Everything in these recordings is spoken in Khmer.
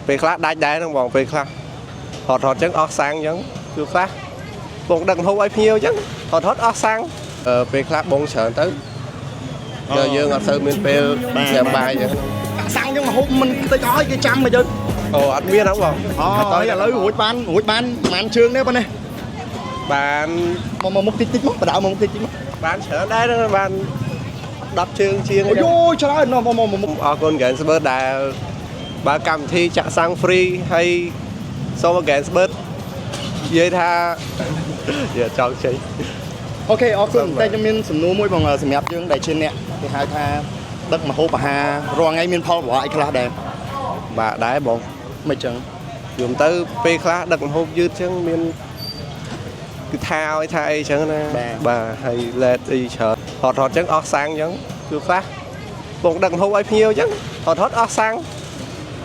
ពេលខ្លះដាច់ដែរហ្នឹងបងពេលខ្លះរត់រត់ចឹងអស់សាំងចឹងគឺខ្លះបងដឹកម្ហូបឲ្យភ្ញៀវចឹងរត់រត់អស់សាំងអឺពេលខ្លះបងច្រើនទៅដល់យើងអត់សូវមានពេលញ៉ាំបាយចឹង សាំងចឹងមកហូបមិនតិចអស់គេចាំមកយើង អូអត់មានហ្នឹងបង អូឥឡូវរួចបានរួចបានប្រហែលជើងទេប៉ុណ្ណេះ បាន មកមកមុខតិចតិចមកបដៅមកមុខតិចតិចមក បានច្រើនដែរហ្នឹងបាន10ជើងជាង អូយច្រើនណោះមកមកមុខ អរគុណ Ganzberg ដែលបើកម្មវិធីចាក់សាំង free ហើយសូមឲ្យ Ganzberg និយាយថា និយាយចង់ចេញ OK អរគុណ សូមបាទ តែខ្ញុំមានសំណួរមួយបងសម្រាប់យើងដែលជាអ្នកគេហៅថាដឹកម្ហូបអាហាររាល់ថ្ងៃមានផលវិបាកអីខ្លះដែរ បាទដែរបង មិនចឹង យំទៅពេលខ្លះដឹកម្ហូបយឺតចឹងមានគឺថាឲ្យថាអីចឹងណាបាទហើយលេតអីច្រើនរត់រត់ចឹងអស់សាំងចឹងគឺខ្លះបងដឹកម្ហូបឲ្យភ្ញៀវចឹងរត់រត់អស់សាំង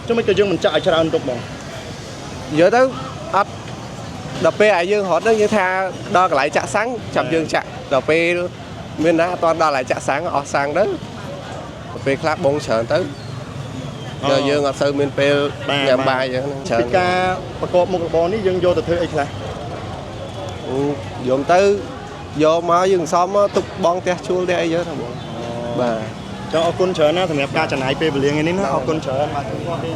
ចុះមិនក៏យើងមិនចាក់ឲ្យច្រើនទុកបង និយាយទៅអត់ដល់ពេលឲ្យយើងរត់ហ្នឹងយើងថាដល់កន្លែងចាក់សាំងចាំយើងចាក់ដល់ពេលមានណាអត់ទាន់ដល់កន្លែងចាក់សាំងអស់សាំងទៅដល់ពេលខ្លះបងច្រើនទៅដល់យើងអត់សូវមានពេលញ៉ាំបាយចឹងណាច្រើន ពីការប្រកបមុខរបរនេះយើងយកទៅធ្វើអីខ្លះ អូយំទៅយកមកយើងសំមកទុកបងផ្ទះជួលផ្ទះអីចឹងណាបងបាទ ចឹងអរគុណច្រើនណាស់សម្រាប់ការចំណាយពេលវេលាថ្ងៃនេះណាអរគុណច្រើនបាទជួបគ្នាទេ